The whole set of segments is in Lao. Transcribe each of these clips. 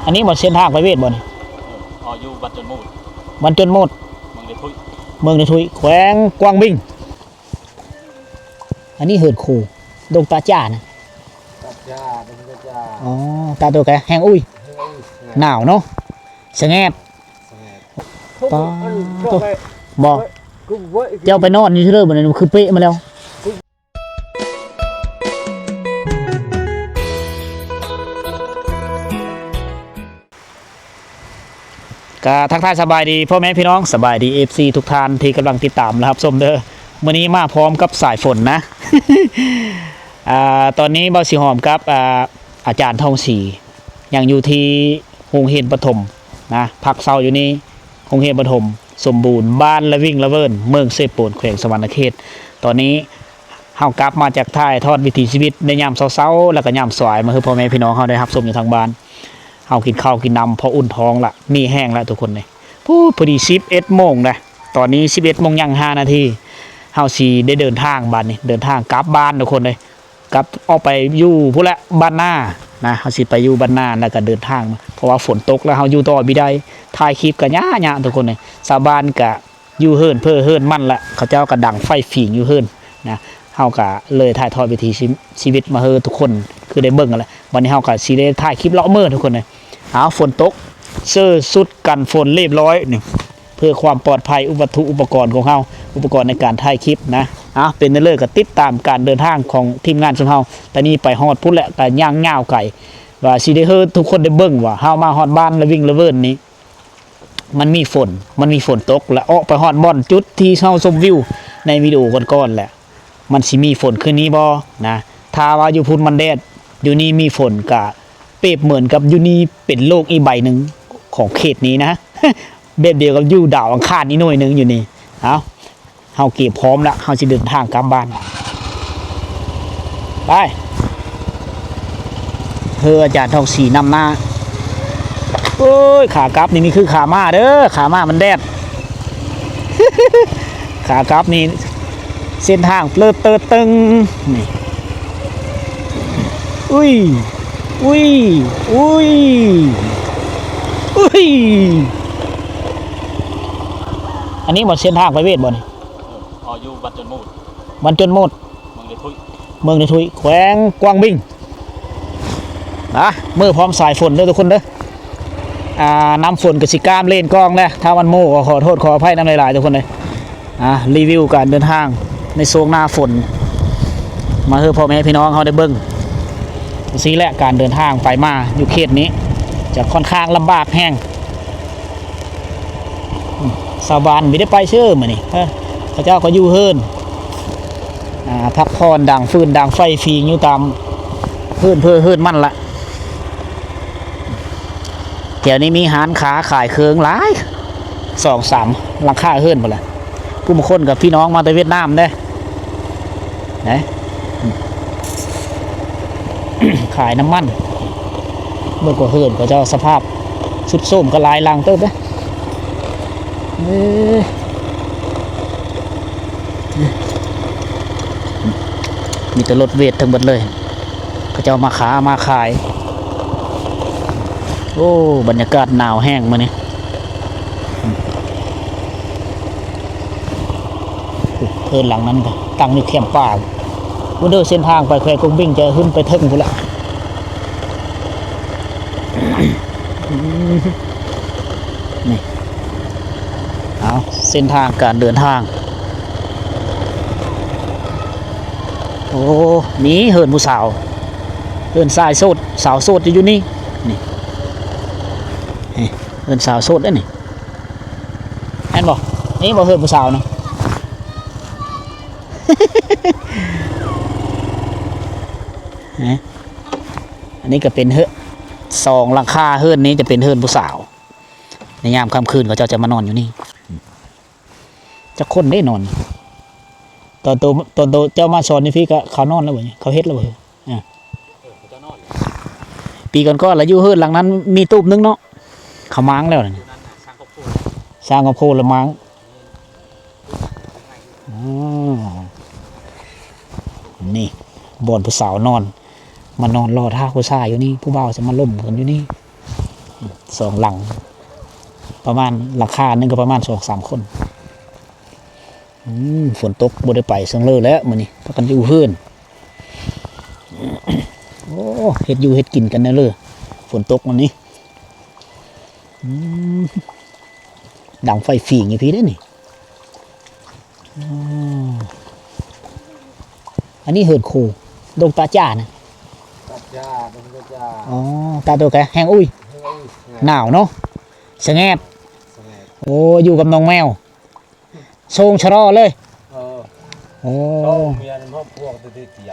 ອັນນີ້ບໍ່ ເສັ້ນທາງໄປເວດບໍ່ນີ້? ເອີ ຢູ່ບ້ານຈົນໂມດ ບ້ານຈົນໂມດ ເມືອງເດທຸຍ ເມືອງເດທຸຍ ແຂວງກວາງບິງ. ອັນນີ້ເຮືອນຄູດົງຕາຈານະ ຕາຈາ ດົງຕາຈາ ອໍ ຕາໂຕແກແຮງອຸ້ຍ ແຮງອຸ້ຍ ໜາວເນາະ ສະແງດ ສະແງດ ປາໂຕ ບໍ່ ເຈົ້າໄປນອນຢູ່ເທີ ບັດນີ້ຄືເປະມາແລ້ວ. ກະທັກທາຍສະບາຍດີພໍ່ແມ່ພີ່ນ້ອງ ສະບາຍດີເອັຟຊີທຸກທ່ານທີ່ກຳລັງຕິດຕາມ ແລະ ຮັບຊົມເດີ. ມື້ນີ້ມາພ້ອມກັບສາຍຝົນນະ ອ່າ ຕອນນີ້ບ່າວສີຫອມກັບ ອ່າ ອາຈານທອງສີ ຍັງຢູ່ທີ່ໂຮງຮຽນປະຖົມນະ ພັກເຊົາຢູ່ນີ້ ໂຮງຮຽນປະຖົມສົມບູນ ບ້ານລະວິງລະເວີນ ເມືອງເຊໂປນ ແຂວງສະຫວັນນະເຂດ. ຕອນນີ້ເຮົາກັບມາຈາກຖ່າຍທອດວິຖີຊີວິດໃນຍາມເຊົ້າໆ ແລ້ວກໍຍາມສວາຍ ມາໃຫ້ພໍ່ແມ່ພີ່ນ້ອງເຮົາໄດ້ຮັບຊົມຢູ່ທາງບ້ານ. ເຮົາກິນເຂົ້າກິນນ້ຳພໍອຸ່ນທ້ອງລະ ມີແຮງລະທຸກຄົນເອີຍ. ພຸ້ນ ພໍດີສິບເອັດໂມງນະ ຕອນນີ້ສິບເອັດໂມງຍັງຫ້ານາທີ ເຮົາຊິໄດ້ເດີນທາງບາດນີ້ ເດີນທາງກັບບ້ານທຸກຄົນເອີຍ. ກັບອອກໄປຢູ່ພຸ້ນແຫຼະ ບ້ານນານະ ເຮົາຊິໄປຢູ່ບ້ານນາ ແລ້ວກໍເດີນທາງ ເພາະວ່າຝົນຕົກ ແລ້ວເຮົາຢູ່ຕໍ່ບໍ່ໄດ້ ຖ່າຍຄລິບກໍຍາກໆ ທຸກຄົນເອີຍ. ຊາວບ້ານກໍຢູ່ເຮືອນເພີເຮືອນມັນລະ ເຂົາເຈົ້າກໍດັງໄຟຝິງຢູ່ເຮືອນນະ ເຮົາກໍເລີຍຖ່າຍທອດວິຖີຊີ ຊີວິດມາໃຫ້ທຸກຄົນຄືໄດ້ເບິ່ງຫັ້ນແຫຼະ. ບັດນີ້ເຮົາກໍຊິໄດ້ຖ່າຍຄລິບເລາະເມືອທຸກຄົນເອີຍ. ອ້າວ ຝົນຕົກ ເສື້ອຊຸດກັນຝົນລຽບຮ້ອຍນີ້ ເພື່ອຄວາມປອດໄພ ອຸປະ ວັດຖຸອຸປະກອນຂອງເຮົາ ອຸປະກອນໃນການຖ່າຍຄລິບນະ. ເອົາ ເປັນແນວເລີຍກໍຕິດຕາມການເດີນທາງຂອງທີມງານຊຸມເຮົາ ແຕ່ນີ້ໄປຮອດພຸ້ນແຫຼະ ກໍຍ່າງຍາວໄກ ວ່າຊິໄດ້ໃຫ້ທຸກຄົນໄດ້ເບິ່ງວ່າເຮົາມາຮອດບ້ານລະວິງລະເວີນນີ້ ມັນມີຝົນ ມັນມີຝົນຕົກ ແລະ ອອກໄປຮອດບ່ອນຈຸດທີ່ເຮົາຊົມວິວໃນວິດີໂອກ່ອນໆ ແຫຼະ ມັນຊິມີຝົນຄືນີ້ບໍ່ນະ. ຖ້າວ່າຢູ່ພຸ້ນມັນແດດ ຢູ່ນີ້ມີຝົນ ກະປຽບເໝືອນກັບຢູ່ນີ້ເປັນໂລກອີກໃບໜຶ່ງຂອງເຂດນີ້ນະ ແບບດຽວກັບຢູ່ດາວອັງຄານອີກໜ່ວຍໜຶ່ງຢູ່ນີ້. ເອົາ ເຮົາກຽມພ້ອມລະ ເຮົາຊິເດີນທາງກັບບ້ານ ໄປ ເຮືອອາຈານທອງສີນຳໜ້າ. ໂອ້ຍ ຂາກັບນີ້ ນີ້ຄືຂາມາເດີ ຂາມາມັນແດດ ຂາກັບນີ້ ເສັ້ນທາງເຕີດເຕີດຕຶງນີ້ ອຸ້ຍ ອຸ້ຍ ອຸ້ຍ ອຸ້ຍ. ອັນນີ້ບໍ່ ເສັ້ນທາງໄປເວດບໍ່ນີ້? ເອີ ຢູ່ບ້ານຈົນໂມດ ບ້ານຈົນໂມດ ເມືອງເດທຸຍ ເມືອງເດທຸຍ ແຂວງກວາງບິງ. ນະ ມື້ພ້ອມສາຍຝົນເດີທຸກຄົນເດີ. ອ່າ ນ້ຳຝົນກໍຊິກາມເລນກ້ອງແລ້ວ ຖ້າມັນໂມ້ກໍຂໍໂທດຂໍອະໄພນຳຫຼາຍໆ ທຸກຄົນເດີ. ອ່າ ຣີວິວການເດີນທາງໃນຊ່ວງໜ້າຝົນ ມາໃຫ້ພໍ່ແມ່ພີ່ນ້ອງເຮົາໄດ້ເບິ່ງ. ຈັ່ງຊີ້ແຫຼະ ການເດີນທາງໄປມາຢູ່ເຂດນີ້ ຈະຂ້ອນຂ້າງລຳບາກແຮງ. ອືມ ຊາວບ້ານບໍ່ໄດ້ໄປເຊີມື້ນີ້ ເອີ ເຂົາເຈົ້າກໍຢູ່ເຮືອນ ອ່າ ພັກຜ່ອນ ດັງຟືນດັງໄຟຝິງຢູ່ຕາມເຮືອນເພີເຮືອນມັນລະ. ແຖວນີ້ມີຮ້ານຄ້າຂາຍເຄື່ອງຫຼາຍ ສອງສາມຫຼັງຄາເຮືອນພຸ້ນລະ. ຜູ້ບາງຄົນກໍພີ່ນ້ອງມາແຕ່ຫວຽດນາມເດ້ ນະ ຂາຍນ້ຳມັນ. ເບິ່ງກວ່າເຮືອນເຂົາເຈົ້າສະພາບຊຸດໂຊມກໍຫຼາຍຫຼັງເຕີບເດ້. ເອີ ມີແຕ່ລົດເວດທັງເບິດເລີຍ ເຂົາເຈົ້າມາຄ້າມາຂາຍ. ໂອ້ ບັນຍາກາດໜາວແຮງມື້ນີ້. ເຮືອນຫຼັງນັ້ນກໍຕັ້ງຢູ່ແຄມປ່າພຸ້ນເດີ. ເສັ້ນທາງໄປແຂວງກວາງບິງຈະຂຶ້ນໄປເທິງພຸ້ນລະ ນີ້. ເອົາ ເສັ້ນທາງການເດີນທາງ. ໂອ້ ນີ້ເຮືອນຜູ້ສາວ ເຮືອນຊາຍໂສດ ສາວໂສດຈະຢູ່ນີ້ ນີ້ ນີ້ ເຮືອນສາວໂສດເດ້ນີ້. ແມ່ນບໍ່? ນີ້ບໍ່ເຮືອນຜູ້ສາວນະ? ຮະ? ອັນນີ້ກໍເປັນເຮືອນ ສອງຫຼັງຄາເຮືອນນີ້ຈະເປັນເຮືອນຜູ້ສາວ ໃນຍາມຄ່ຳຄືນເຂົາເຈົ້າຈະມານອນຢູ່ນີ້. ຈັກຄົນເດ້ນອນ? ຕອນໂຕ ຕອນໂຕເຈົ້າມາສອນຢູ່ພີ້ ກໍເຂົານອນແລ້ວບໍ່? ເຂົາເຮັດແລ້ວບໍ່? ອ່າ ເອີ ເຂົາເຈົ້ານອນແລ້ວ. ປີກ່ອນໆລະຢູ່ເຮືອນຫຼັງນັ້ນມີຕູບໜຶ່ງເນາະ ເຂົາມ້າງແລ້ວນະ ຢູ່ນັ້ນນະ ສ້າງຄອບຄົວ ສ້າງຄອບຄົວລະມ້າງ. ອໍ ນີ້ບ່ອນຜູ້ສາວນອນ ມານອນລໍຖ້າຜູ້ຊາຍຢູ່ນີ້ ຜູ້ບ່າວຊິມາລົມກັນຢູ່ນີ້. ສອງຫຼັງ ປະມານ ຫຼັງຄາໜຶ່ງກໍປະມານສອງສາມຄົນ. ອືມ ຝົນຕົກບໍ່ໄດ້ໄປເຊິ່ງເລີແລ້ວມື້ນີ້ ພາກັນຢູ່ເຮືອນ. ໂອ້ ເຮັດຢູ່ເຮັດກິນກັນແນ່ເລີ ຝົນຕົກມື້ນີ້. ອືມ ດັງໄຟຝີງຢູ່ພີ້ເດ້ນີ້. ອໍ ອັນນີ້ເຮືອນໂຄ ດົງຕາຈານະ. ຕາຈາ ດົງຕາຈາ. ອໍ ຕາໂຕກະແຮງອຸຍ ແຮງອຸຍ ໜາວເນາະ ສະແງດ ສະແງດ. ໂອ້ ຢູ່ກັບນ້ອງແມວ ໂຊງຊະລໍເລີຍ. ເອີ ໂອ້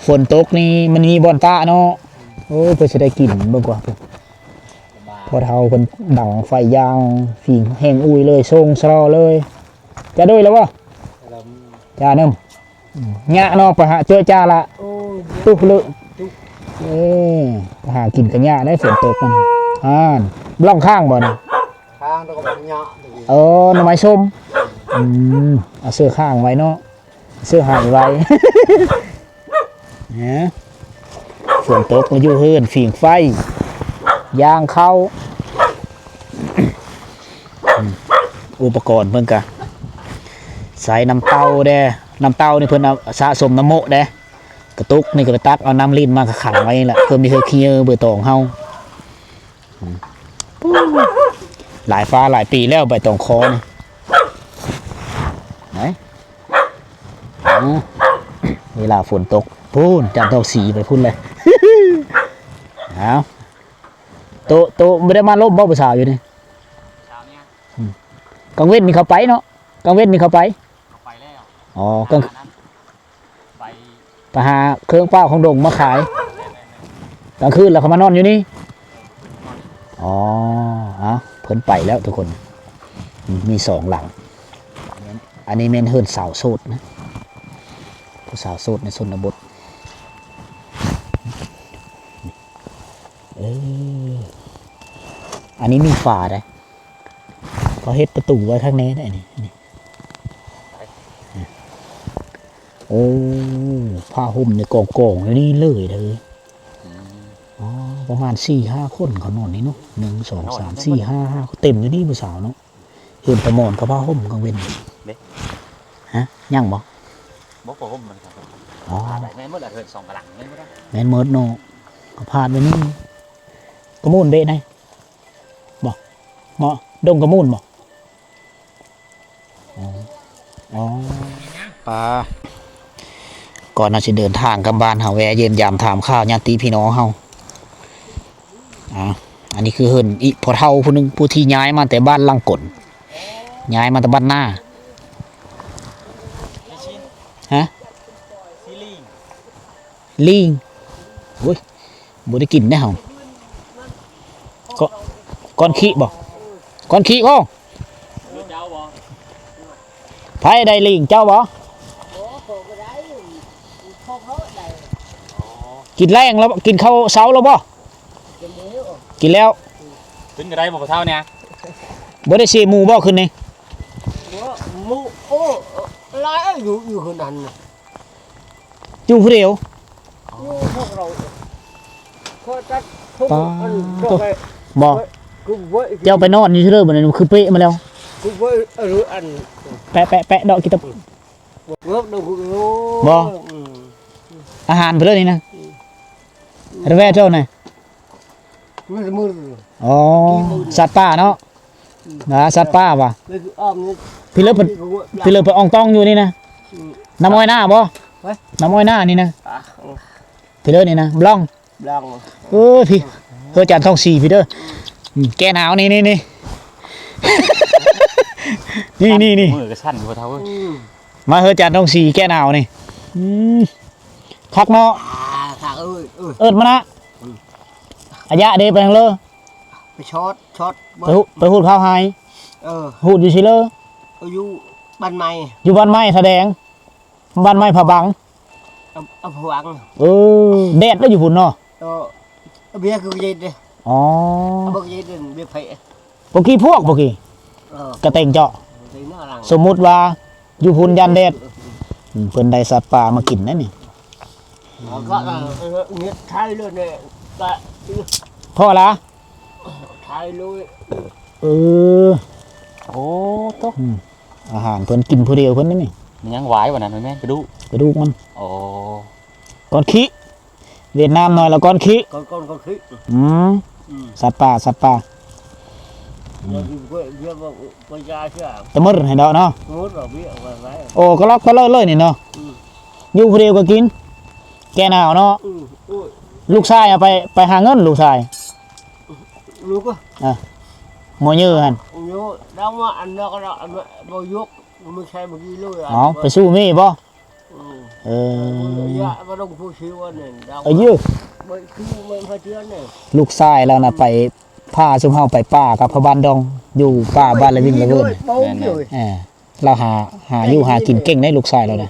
ຝົນຕົກນີ້ມັນມີບ່ອນຕາເນາະ. ໂອ້ ເພິ່ນຊິໄດ້ກິນເບິ່ງກວ່າ ພໍ່ເຖົ້າເພິ່ນດັງໄຟຢ່າງຝີງແຮງອຸຍເລີຍ ໂຊງຊະລໍເລີຍ. ຈາໂດຍແລ້ວບໍ່? ຈາເນີມ ຍະເນາະ ໄປຫາເຈີຈາລະ. ໂອ້ ຕຸເລີ ຕຸ ເອີ ໄປຫາກິນກະຍະໄດ໋ ຝົນຕົກຫັ້ນ. ອ່າ ບລັອງຄ້າງບໍ່ນີ້? ຄ້າງແລ້ວກໍບັກຍະ. ເອີ ໜໍ່ໄມ້ສົ້ມ. ອືມ ເອົາເສື້ອຄ້າງໄວ້ເນາະ ເສື້ອຫາຍໄວ້. ເນາະ ຝົນຕົກມາຢູ່ເຮືອນ ຝີງໄຟ ຍ່າງເຂົ້າ. ອືມ ອຸປະກອນເພິ່ນກະໃສ່ນ້ຳເຕົ້າແດ່ ນ້ຳເຕົ້ານີ້ເພິ່ນເອົາສະສົມນ້ຳໂມະແດ່. ກະຕຸກນີ້ກໍໄປຕັກເອົານ້ຳລິນມາຂັງໄວ້ນີ້ລະ ເພື່ອມີເຫືອກຂີ້ເຫຍື້ອໃບຕອງເຮົາ. ອືມ ຫຼາຍຟ້າຫຼາຍປີແລ້ວໃບຕອງຄໍນີ້. ໄຫນ ອືມ ເວລາຝົນຕົກ ພຸ້ນ ຈານທອງສີໄປພຸ້ນເລີຍ. ເອົາ ໂຕ ໂຕບໍ່ໄດ້ມາລົມບໍ່ຜູ້ສາວຢູ່ນີ້? ສາວເມຍ ອືມ ກາງເວັນນີ້ເຂົາໄປເນາະ ກາງເວັນນີ້ເຂົາໄປ? ເຂົາໄປແລ້ວ. ອໍ ກາງ ໄປ ໄປຫາເຄື່ອງປ່າຂອງດົງມາຂາຍ. ກາງຄືນແລ້ວເຂົາມານອນຢູ່ນີ້? ອໍ ເອົາ ເພິ່ນໄປແລ້ວທຸກຄົນ. ອືມ ມີສອງຫຼັງ ອັນນີ້ແມ່ນເຮືອນສາວໂສດນະ ຜູ້ສາວໂສດໃນຊົນນະບົດ. ເອີ ອັນນີ້ມີຝາເດ້ ເຂົາເຮັດປະຕູໄວ້ຂ້າງໃນເດ້ນີ້. ໂອ້ ຜ້າຫົ່ມນີ້ກອງໆຢູ່ນີ້ເລີຍເດີ. ອືມ ອໍ ປະມານສີ່ຫ້າຄົນເຂົານອນນີ້ເນາະ ໜຶ່ງ ສອງ ສາມ ສີ່ ຫ້າ ຫ້າ ເຕັມຢູ່ນີ້ຜູ້ສາວເນາະ. ເຫັນແຕ່ໝອນກັບຜ້າຫົ່ມກາງເວັນເດ້. ຮະ ຍັງບໍ່? ບໍ່ ຜ້າຫົ່ມມັນ. ອໍ ແມ່ນໝົດລະ ເຮືອນສອງຫຼັງແມ່ນໝົດ. ແມ່ນໝົດເນາະ ກໍພາດໄວ້ນີ້ ກະມູນເບະໄນ ບໍ່ ບໍ່ ດົງກະມູນບໍ່? ອໍ ອໍ ປາ ກ່ອນເຮົາຊິເດີນທາງກັບບ້ານ ເຮົາແວ່ຢ້ຽມຢາມຖາມຂ່າວຍາດຕິພີ່ນ້ອງເຮົາ. ອ່າ ອັນນີ້ຄືເຮືອນອີກພໍ່ເຖົ້າຜູ້ໜຶ່ງ ຜູ້ທີ່ຍ້າຍມາແຕ່ບ້ານຫຼັງກົນ ຍ້າຍມາແຕ່ບ້ານນາ. ຮະ? ລີງ ໂອ້ຍ ບໍ່ໄດ້ກິນເດ້ເຮົາ. ກ- ກ້ອນຂີ້ບໍ່? ກ້ອນຂີ້ບໍ່? ໃຜໄດ້ລີງ ເຈົ້າບໍ່? ກິນແລງແລ້ວ ກິນເຂົ້າເຊົ້າແລ້ວບໍ່? ກິນແລ້ວ. ຂຶ້ນກໍໄດ້ບໍ່ ພໍ່ເຖົ້ານີ້? ບໍ່ໄດ້ເສຍໝູ່ບໍ່ຄືນນີ້? ໝູ່ ໂອ້ ຫຼາຍຢູ່ ຢູ່ຄືນນັ້ນ. ຢູ່ຜູ້ດຽວ? ຢູ່ພວກເຮົາ ຂ້ອຍຕັດຜົມ ປາ ອັນ ໂທ້ ດອກໄມ້ ບໍ່ ຄືເວີຍ ເຈົ້າໄປນອນຢູ່ເທິງ ບັດນີ້ຄືເປະມາແລ້ວ ຄືເວີຍ ເອີ ອັນ ແປະ ແປະ ແປະ ດອກກິນຕະ ເວີຍ ດອກ ບໍ່ ອືມ ອາຫານເພິ່ນນີ້ນະ ອືມ ແລະແວ່ເຈົ້ານະ. ມື້ ມື້ ອໍ ສັດປ່າເນາະ ອືມ ນະ ສັດປ່າວ່າ ພີ່ເລີບ ພີ່ເລີບໄປອອງຕອງຢູ່ນີ້ນະ ອືມ ນ້ຳອ້ອຍໜ້າບໍ່? ຮະ? ນ້ຳອ້ອຍໜ້ານີ້ນະ ອ່າ ພີ່ເລີບນີ້ນະ ບລັອງ ບລັອງ ເອີ ພີ່ ເຮືອນຈານທອງສີ ພີ່ເດີ ອືມ ແກ້ໜາວ ນີ້ ນີ້ ນີ້ ນີ້ ນີ້ ນີ້ ມືກໍສັ່ນຢູ່ ພໍ່ເຖົ້າເອີຍ ອືມ ມາເຮືອນຈານທອງສີ ແກ້ໜາວນີ້ ອືມ ຄັກເນາະ ອ່າ ຄັກເອີຍ ເອີຍ ເອີ້ນມານະ ອືມ ອາຍະເດ ໄປທາງເລີ ໄປຊອດ ຊອດ ໄປຮູດ ໄປຮູດຂ່າວຫາຍ ເອີ ຮູດຢູ່ຊິເລີ ເອີ ຢູ່ບ້ານໃໝ່ ຢູ່ບ້ານໃໝ່ ສະແດງ ບ້ານໃໝ່ພະບັງ ອຳ ອຳພະວັງ ເອີ ແດດເດ້ຢູ່ພຸ້ນເນາະ ເອີ ເບຍຄືເຢັນເດ້ ອໍ ເບຍຄືເຢັນ ເບຍໄຜ ບໍ່ກີພວກບໍ່ກີ ເອີ ກະເຕັງເຈາະ ເຕັງໜ້າຫຼັງ ສົມມຸດວ່າຢູ່ພຸ້ນຢ້ານແດດ ເອີ ອືມ ເພິ່ນໄດ້ສັດປ່າມາກິນນະນີ້ ເອີ ກໍ ເອີ ເຮັດໄທເລີຍນີ້ ກະ ພໍລະ ໄທ ຕາຍເລີຍ. ເອີ ໂອ້ ໂຕ ອືມ ອາຫານເພິ່ນກິນຜູ້ດຽວເພິ່ນນີ້. ມັນຍັງຫວາຍວ່ານັ້ນ ມັນແມ່ນກະດູກ ກະດູກມັນ. ອໍ ກ້ອນຂີ້ ຫວຽດນາມນ້ອຍລະກ້ອນຂີ້ ກ້ອນ ກ້ອນ ກ້ອນຂີ້. ອືມ ອືມ ສັດປ່າ ສັດປ່າ. ອືມ ແຕ່ມື້ໃຫ້ດອກເນາະ ໂອ້ ກະລັກຕະເລີດເລີຍນີ້ເນາະ. ອືມ ຢູ່ຜູ້ດຽວກະກິນ ແກ້ໜາວເນາະ. ອືມ ໂອ້ຍ ລູກຊາຍເອົາໄປ ໄປຫາເງິນ ລູກຊາຍ. ລູກ ເອີ ໝໍເຢີຫັ້ນ ເອົາ ໄປສູ້ມີບໍ່? ອືມ ເອີ ເອີ ລູກຊາຍລາວນະ ໄປພາຊຸມເຮົາໄປປ່າກັບພໍ່ບ້ານດອງ ຢູ່ປ່າບ້ານລະວິງລະເວີນ. ແມ່ນໆ ເອີ ລາວຫາ ຫາຢູ່ຫາກິນເກັ່ງເດ້ ລູກຊາຍລາວນະ.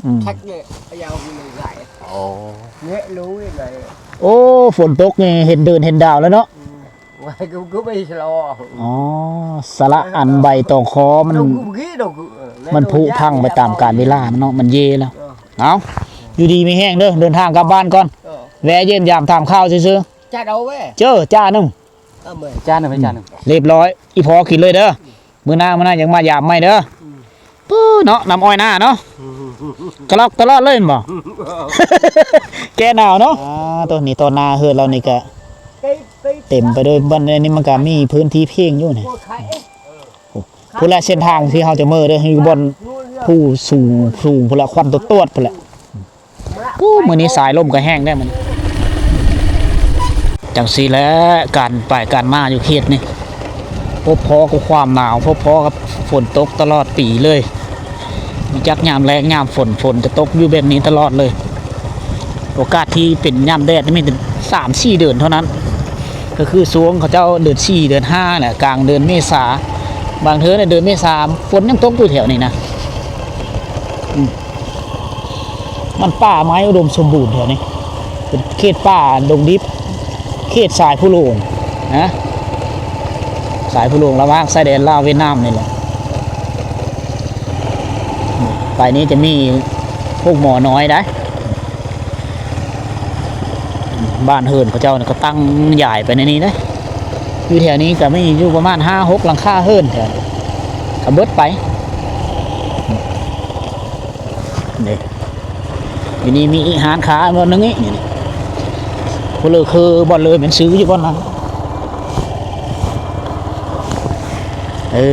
ອືມ ໂອ້ ຝົນຕົກນີ້ເຫັນເດືອນເຫັນດາວແລ້ວເນາະ. ອືມ ອໍ ສະລະອັນໃບຕອງຄໍມັນ ມັນຜຸພັງໄປຕາມການເວລາມັນເນາະ ມັນເຢແລ້ວ. ເອີ ເອົາ ຢູ່ດີມີແຮງເດີ ເດີນທາງກັບບ້ານກ່ອນ. ເອີ ແວະຢ້ຽມຢາມຖາມຂ່າວຊື່ໆ. ເຈີ ຈ້າໜຶ່ງ ຈ້າໜຶ່ງ ລຽບຮ້ອຍ ອີ່ພໍ່ກິນເລີຍເດີ. ມື້ໜ້າ ມື້ໜ້າຍັງມາຢາມໃໝ່ເດີ. ອືມ ເນາະ ນ້ຳອ້ອຍໜ້າເນາະ. ອືມ ກະລັກຕະຫຼອດເລີຍແມ່ນບໍ່? ແກ້ໜາວເນາະ. ອ່າ ໂຕນີ້ຕໍ່ໜ້າເຮືອນລາວນີ້ກະເຕັມໄປດ້ວຍ ບ່ອນນີ້ມັນກະມີພື້ນທີ່ເພງຢູ່ນີ້. ໂອ້ ພຸ້ນລະເສັ້ນທາງທີ່ເຮົາຈະເມືອເດີ ຢູ່ບ່ອນພູສູງໆ ພຸ້ນລະ ຄວັນຕວດໆ ພຸ້ນລະ. ໂອ້ ມື້ນີ້ສາຍລົມກະແຮງແດ່ມື້ນີ້. ຈັ່ງຊີ້ແຫຼະ ການໄປການມາຢູ່ເຂດນີ້ ພົບພໍ້ກັບຄວາມໜາວ ພົບພໍ້ກັບຝົນຕົກຕະຫຼອດປີເລີຍ. ມີຈັກຍາມແລ້ງຍາມຝົນ ຝົນຈະຕົກຢູ່ແບບນີ້ຕະຫຼອດເລີຍ. ໂອກາດທີ່ເປັນຍາມແດດນີ້ມີແຕ່ສາມສີ່ເດືອນເທົ່ານັ້ນ ກະຄືຊ່ວງເຂົາເຈົ້າເດືອນສີ່ ເດືອນຫ້າແຫຼະ ກາງເດືອນເມສາ. ບາງເທື່ອໃນເດືອນເມສາຝົນຍັງຕົກຢູ່ແຖວນີ້ນະ. ອືມ ມັນປ່າໄມ້ອຸດົມສົມບູນແຖວນີ້ ເປັນເຂດປ່າດົງດິບ ເຂດຊາຍພູຫຼວງນະ ຊາຍພູຫຼວງລະຫວ່າງຊາຍແດນລາວຫວຽດນາມນີ້ແຫຼະ. ໄປນີ້ຈະມີໂຮງໝໍນ້ອຍໄດ໋ ບ້ານເຮືອນເຂົາເຈົ້ານີ້ກະຕັ້ງຢາຍໄປໃນນີ້ເດ້. ຢູ່ແຖວນີ້ກະມີຢູ່ປະມານຫ້າຫົກຫຼັງຄາເຮືອນແຖວນີ້ ກະເບິດໄປ. ນີ້ ຢູ່ນີ້ມີອີກຮ້ານຄ້າບ່ອນໜຶ່ງອີກນີ້ ຜູ້ເລີຄືບ່ອນເລີແມ່ນຊື້ຢູ່ບ່ອນນັ້ນ. ເອີ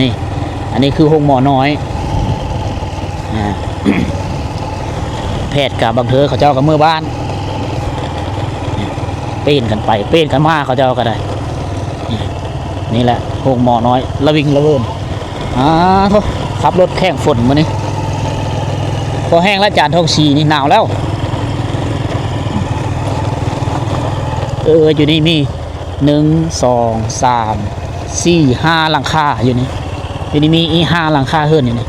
ນີ້ ອັນນີ້ຄືໂຮງໝໍນ້ອຍ. ອ່າ ແພດກະບາງເທື່ອເຂົາເຈົ້າກະເມືອບ້ານ ເປ່ນກັນໄປເປ່ນກັນມາ ເຂົາເຈົ້າກະໄດ້. ນີ້ແຫຼະໂຮງໝໍນ້ອຍລະວິງລະເວີນ. ອ່າ ໂທ້ ຂັບລົດແຂ່ງຝົນມື້ນີ້ ພໍແຮງແລ້ວ ຈານທອງສີນີ້ໜາວແລ້ວ. ເອີ ຢູ່ນີ້ມີໜຶ່ງ ສອງ ສາມ ສີ່ ຫ້າຫຼັງຄາຢູ່ນີ້ ຢູ່ນີ້ມີອີກຫ້າຫຼັງຄາເຮືອນຢູ່ນີ້.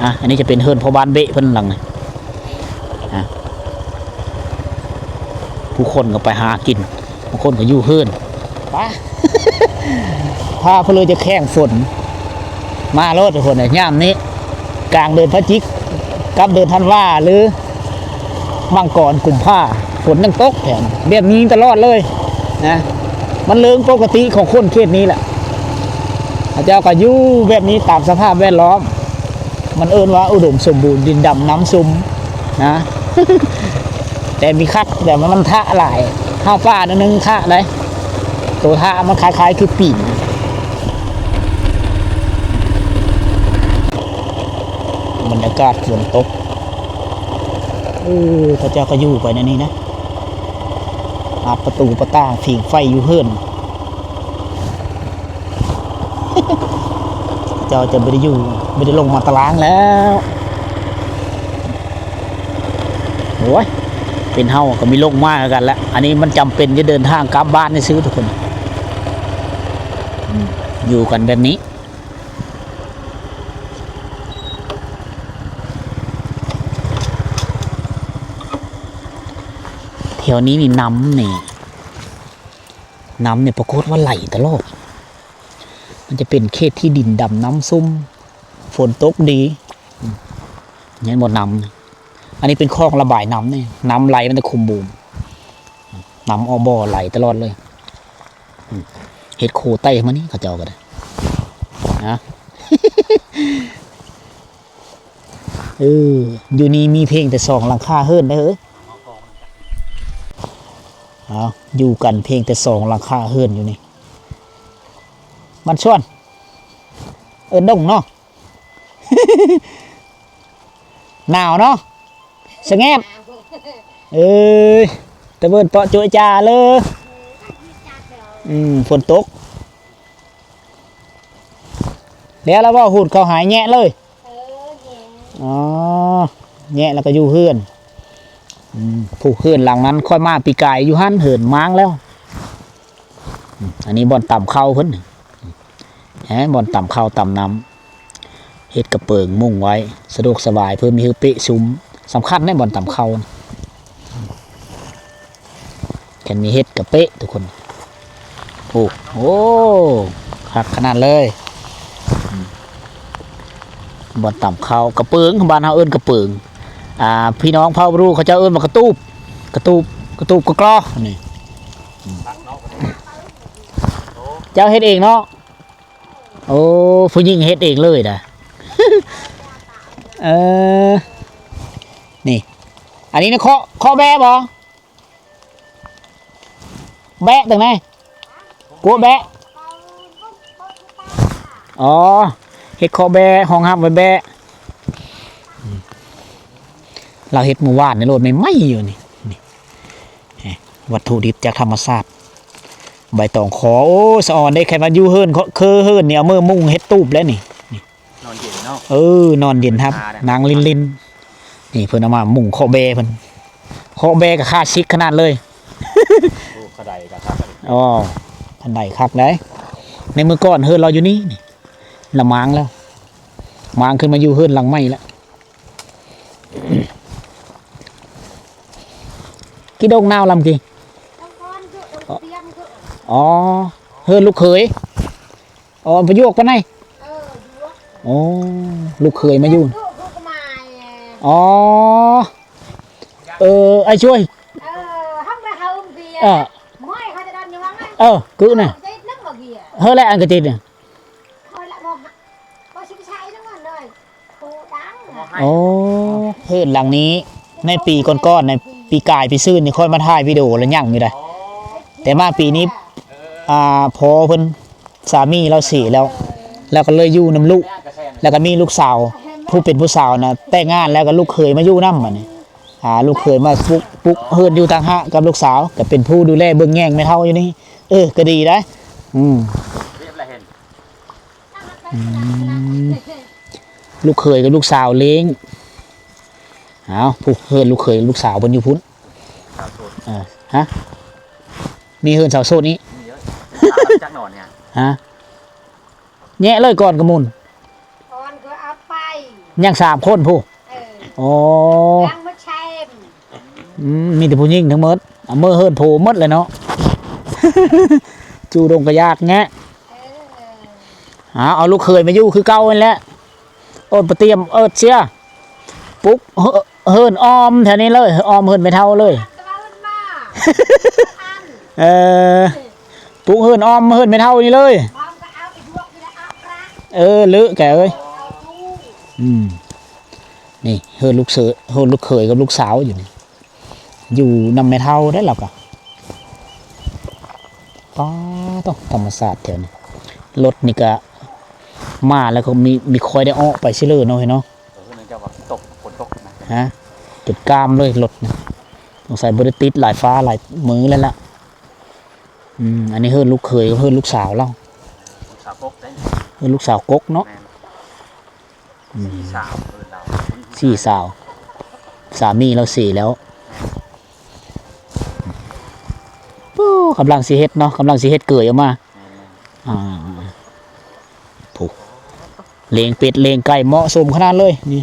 ອ່າ ອັນນີ້ຈະເປັນເຮືອນພໍ່ບ້ານເບະເພິ່ນຫຼັງນີ້. ອ່າ ຜູ້ຄົນກະໄປຫາກິນ ບາງຄົນກະຢູ່ເຮືອນ. ໄປ ພາເພິ່ນເລີຍຈະແຂ່ງຝົນ ມາໂລດທຸກຄົນເອີຍ ຍາມນີ້ ກາງເດືອນພະຈິກ ກັບເດືອນທັນວາ ຫຼື ມັງກອນ ກຸມພາ ຝົນຍັງຕົກແຖມແບບນີ້ຕະຫຼອດເລີຍນະ. ມັນເລື່ອງປົກກະຕິຂອງຄົນເຂດນີ້ແຫຼະ ເຂົາເຈົ້າກະຢູ່ແບບນີ້ຕາມສະພາບແວດລ້ອມ. ມັນເອີ້ນວ່າອຸດົມສົມບູນ ດິນດຳນ້ຳຊຸ່ມນະ ແຕ່ມີຄັກ ແຕ່ມັນທະຫຼາຍ ຫາປ່າໜ້ອຍໜຶ່ງທະໄດ໋ ໂຕທະມັນຄ້າຍໆຄືປີນ. ບັນຍາກາດຝົນຕົກ ເອີ ເຂົາເຈົ້າກະຢູ່ໄປແນວນີ້ນະ ອັດປະຕູປະຕ່າງ ຜິງໄຟຢູ່ເຮືອນ. ເຈົ້າຈະບໍ່ໄດ້ຢູ່ ບໍ່ໄດ້ລົງມາຕະລາງແລ້ວ. ໂອ້ຍ ເປັນເຮົາກະມີລົງມາຄືກັນແຫຼະ. ອັນນີ້ມັນຈຳເປັນຈະເດີນທາງກັບບ້ານຊື່ໆ ທຸກຄົນ. ອືມ ຢູ່ກັນແບບນີ້. ແຖວນີ້ນີ້ນ້ຳນີ້ ນ້ຳນີ້ປາກົດວ່າໄຫຼຕະຫຼອດ. ມັນຈະເປັນເຂດທີ່ດິນດຳນ້ຳຊຸ່ມ ຝົນຕົກດີ. ອືມ ເຫັນບໍ່ນ້ຳນີ້ ອັນນີ້ເປັນຄອງລະບາຍນ້ຳນີ້ ນ້ຳໄຫຼມາແຕ່ຂຸມບູມ. ນ້ຳອອກບໍ່ໄຫຼຕະຫຼອດເລີຍ. ອືມ ເຮັດໂຄໄຕ້ມານີ້ ເຂົາເຈົ້າກໍໄດ້ນະ. ເອີ ຢູ່ນີ້ມີພຽງແຕ່ສອງຫຼັງຄາເຮືອນເດີເອີຍ. ເອົາ ຢູ່ກັນພຽງແຕ່ສອງຫຼັງຄາເຮືອນຢູ່ນີ້. ບ້ານຊວນ ເອີ້ນດົງເນາະ. ໜາວເນາະ ສະແງບ. ເອີຍ ຕະເບີນເປາະໂຈະຈາເລີ. ອືມ ຝົນຕົກ. ແລ້ວລະບໍ່? ຫູດເຂົ້າຫາຍແຍະເລີຍ. ອໍ ແຍະແລ້ວກໍຢູ່ເຮືອນ. ອືມ ຜູ້ເຮືອນຫຼັງນັ້ນຂ້ອຍມາປີກາຍຢູ່ຫັ້ນ ເຮືອນມ້າງແລ້ວ. ອືມ ອັນນີ້ບ່ອນຕຳເຂົ້າເພິ່ນ ແຮະ ບ່ອນຕຳເຂົ້າຕຳນ້ຳ ເຮັດກະເປີງມຸງໄວ້ ສະດວກສະບາຍ ເພື່ອມີເຮືອເປະຊຸມ. ສຳຄັນໃນບ່ອນຕຳເຂົ້າ ແມ່ນມີເຮັດກະເປະທຸກຄົນ. ໂອ້ ໂອ້ ຄັກຂະໜາດເລີຍ. ອືມ ບ່ອນຕຳເຂົ້າ ກະເປີງ ບ້ານເຮົາເອີ້ນກະເປີງ. ອ່າ ພີ່ນ້ອງເຜົ່າບຣູເຂົາເຈົ້າເອີ້ນວ່າກະຕູບ ກະຕູບ ກະຕູບກະກລໍນີ້. ອືມ ເຈົ້າເຮັດເອງເນາະ? ໂອ້ ຜູ້ຍິງເຮັດເອງເລີຍນະ. ເອີ ນີ້ ອັນນີ້ນະ ເຄາະ ເຄາະແບ້ບໍ່? ແບ້ຈັ່ງໃດ? ກົວແບ້? ອໍ ເຮັດເຄາະແບ້ ຮອງຮັບໄວ້ແບ້. ລາວເຮັດມື້ວານນີ້ໂລດ ໃໝ່ໆຢູ່ນີ້ ນີ້ ວັດຖຸດິບຈາກທຳມະຊາດ ໃບຕອງຂໍ. ໂອ້ ສະອອນເດ້ ຄັນວ່າຢູ່ເຮືອນ ເຄີ ເຮືອນນີ້ ເອົາມືມຸງເຮັດຕູບແລ້ວນີ້ ນີ້ ນອນເຢັນເນາະ. ເອີ ນອນເຢັນຮັບ ນັ່ງລິນໆ. ນີ້ເພິ່ນເອົາມາມຸງເຄາະແບ້ເພິ່ນ ເຄາະແບ້ກໍຄລາສສິກຂະໜາດເລີຍ. ໂອ້ ຂະໄດກໍຄັກ. ອໍ ຄັນໄດຄັກໄດ໋. ໃນມື້ກ່ອນເຮືອນລາວຢູ່ນີ້ ນີ້ ລະມ້າງແລ້ວ ມ້າງຂຶ້ນມາຢູ່ເຮືອນຫຼັງໃໝ່ແລ້ວ. ກີ່ດົງນາວລຳກີ່. ອໍ ເຮືອນລູກເຂີຍ. ອໍ ໄປຢວກປານໃດ? ອໍ ລູກເຂີຍມາຢູ່. ອໍ ເອີ ອ້າຍຊ່ວຍ. ເອີ ເອີ ກຶນະ ເຮີແຫຼະ ອັນກະຕິດ. ໂອ້ ເຮືອນຫຼັງນີ້ໃນປີກ່ອນໆ ໃນປີກາຍປີຊືນນີ້ ຂ້ອຍມາຖ່າຍວິດີໂອແລ້ວຍັງຢູ່ໃດ໋ ແຕ່ມາປີນີ້ ອ່າ ພໍ່ເພິ່ນ ສາມີລາວເສຍແລ້ວ ລາວກໍເລີຍຢູ່ນຳລູກ ແລ້ວກໍມີລູກສາວ ຜູ້ເປັນຜູ້ສາວນະ ແຕ່ງງານແລ້ວກໍລູກເຂີຍມາຢູ່ນຳ ບາດນີ້ ອ່າ ລູກເຂີຍມາປຸກ ປຸກເຮືອນຢູ່ຕ່າງຫາກກັບລູກສາວ ກໍເປັນຜູ້ດູແລເບິ່ງແຍງແມ່ເຖົ້າຢູ່ນີ້. ເອີ ກໍດີໄດ໋. ອືມ ອືມ ລູກເຂີຍກັບລູກສາວລ້ຽງ. ເອົາ ຜູ້ເຮືອນລູກເຂີຍລູກສາວເພິ່ນຢູ່ພຸ້ນ. ເອີ ຮະ ມີເຮືອນສາວໂສດນີ້ ມີເດີ ສາວຈັກນອນນີ້ ຮະ ແຍະເລີຍກ່ອນກະມຸນ ກ່ອນຄືເອົາໄປ ຍັງສາມຄົນພຸ້ນ. ເອີ ອໍ ຍັງມາແຊມ. ອືມ ມີແຕ່ຜູ້ຍິງທັງໝົດ ເອົາເມືອເຮືອນໂພໝົດແລ້ວເນາະ. ຢູ່ດົງກະຢາກແງະ. ເອີ ເອົາ ເອົາລູກເຂີຍມາຢູ່ຄືເກົ່າຫັ້ນແຫຼະ. ໂອດປະຕຽມເອີດເສຍ ປຸກເຮືອນອ້ອມແຖວນີ້ເລີຍ ອ້ອມເຮືອນແມ່ເຖົ້າເລີຍ. ເອີ ປຸກເຮືອນອ້ອມເຮືອນແມ່ເຖົ້ານີ້ເລີຍ. ເອີ ເລີະແກເອີຍ. ອືມ ນີ້ເຮືອນລູກເຂີຍ ເຮືອນລູກເຂີຍກັບລູກສາວຢູ່ນີ້ ຢູ່ນຳແມ່ເຖົ້າເດ້ລາວກະ. ປາໂທ້ ທຳມະຊາດແຖວນີ້ ລົດນີ້ກະມາແລ້ວກໍມີ ມີຄ່ອຍໄດ້ອອກໄປຊິເລີເນາະ ເນາະ. ເອີ ເຂົາເຈົ້າວ່າຕົກ ຝົນຕົກນະ ຮະ ຈົນກ້າມເລີຍລົດນະ. ສົງໄສບໍ່ໄດ້ຕິດຫຼາຍຟ້າຫຼາຍມື້ແລ້ວລະ. ອືມ ອັນນີ້ເຮືອນລູກເຂີຍກັບເຮືອນລູກສາວລາວ ລູກສາວກົກເດ້ ເຮືອນລູກສາວກົກເນາະ. ແມ່ນ ອືມ ສີ່ສາວ ເອີ ລາວ ສີ່ສາວ ສາມີລາວເສຍແລ້ວ. ໂອ້ ກຳລັງຊິເຮັດເນາະ ກຳລັງຊິເຮັດເກີຍອອກມາ. ແມ່ນໆ ອ່າ ຜູ້ລ້ຽງເປັດລ້ຽງໄກ່ເໝາະສົມຂະໜາດເລີຍນີ້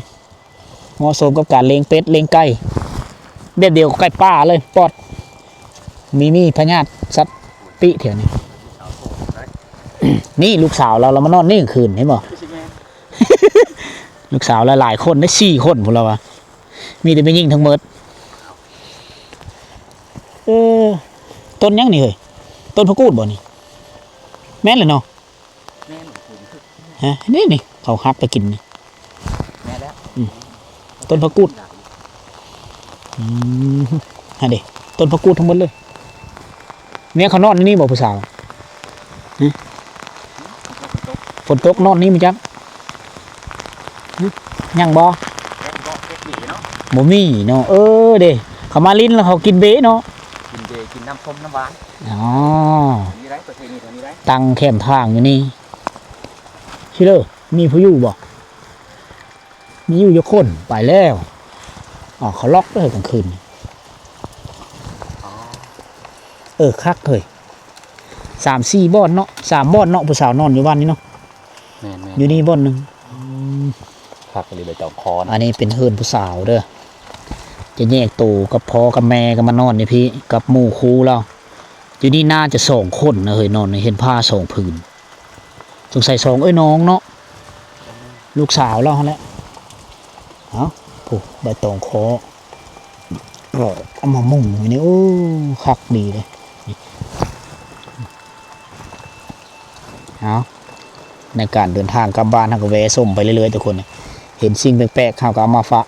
ເໝາະສົມກັບການລ້ຽງເປັດລ້ຽງໄກ່ ແບບດຽວກັບໄກ່ປ່າເລີຍ ປອດ ມີ ມີພະຍາດສັດປີແຖວນີ້. ນີ້ລູກສາວລາວ ລາວມານອນນີ້ກາງຄືນ ເຫັນບໍ່? ລູກສາວຫຼາຍໆຄົນເດ້ ສີ່ຄົນພຸ້ນລາວວ່າ ມີແຕ່ແມ່ຍິງທັງໝົດ. ເອີ ຕົ້ນຫຍັງນີ້ເຮີ້ຍ? ຕົ້ນຜັກກູດບໍ່ນີ້? ແມ່ນແຫຼະເນາະ. ແມ່ນ ຮະ ນີ້ ນີ້ ເຂົາຫັກໄປກິນນີ້. ແມ່ນແລ້ວ ອືມ ຕົ້ນຜັກກູດ. ອືມ ຫັ້ນເດ້ ຕົ້ນຜັກກູດທັງໝົດເລີຍ. ເມຍເຂົານອນຢູ່ນີ້ບໍ່ຜູ້ສາວ? ຫຶ ຝົນຕົກນອນນີ້ບໍ່ຈັກ. ຫຶ ຍັງບໍ່? ບໍ່ມີເນາະ. ເອີເດ້ ເຂົາມາຫຼິ້ນແລ້ວເຂົາກິນເບເນາະ. ກິນເບ ກິນນ້ຳສົ້ມນ້ຳຫວານ. ອໍ ນີ້ໄດ້ ປະເພນີຕົວນີ້ໄດ້ ຕັ້ງແຄມທາງຢູ່ນີ້. ຊິເລີ ມີຜູ້ຢູ່ບໍ່? ມີຢູ່ຈັກຄົນ? ໄປແລ້ວ. ອາ ເຂົາລັອກເລີຍກາງຄືນ. ອໍ ເອີ ຄັກເຮີ້ຍ. ສາມສີ່ບ່ອນເນາະ ສາມບ່ອນເນາະ ຜູ້ສາວນອນຢູ່ບ້ານນີ້ເນາະ. ແມ່ນໆ ຢູ່ນີ້ບ່ອນໜຶ່ງ. ອືມ ຄັກອີ່ຫຼີ ໃບຕອງຄໍນະ. ອັນນີ້ເປັນເຮືອນຜູ້ສາວເດີ ຈະແຍກໂຕກັບພໍ່ກັບແມ່ ກໍມານອນຢູ່ພີ້ກັບໝູ່ຄູ່ລາວ. ຢູ່ນີ້ໜ້າຈະສອງຄົນນະເຮີ້ຍ ນອນໃນເຮືອນຜ້າສອງຜືນ. ສົງໄສສອງເອື້ອຍນ້ອງເນາະ ລູກສາວລາວຫັ້ນແຫຼະ. ເອົ້າ ຜູ້ໃບຕອງຄໍ ເອົາມາມຸງຢູ່ນີ້. ໂອ້ ຄັກດີເດ້. ເອົາ ໃນການເດີນທາງກັບບ້ານ ເຮົາກໍແວະຊົມໄປເລື້ອຍໆ ທຸກຄົນ. ເຫັນສິ່ງແປກໆ ເຮົາກໍເອົາມາຝາກ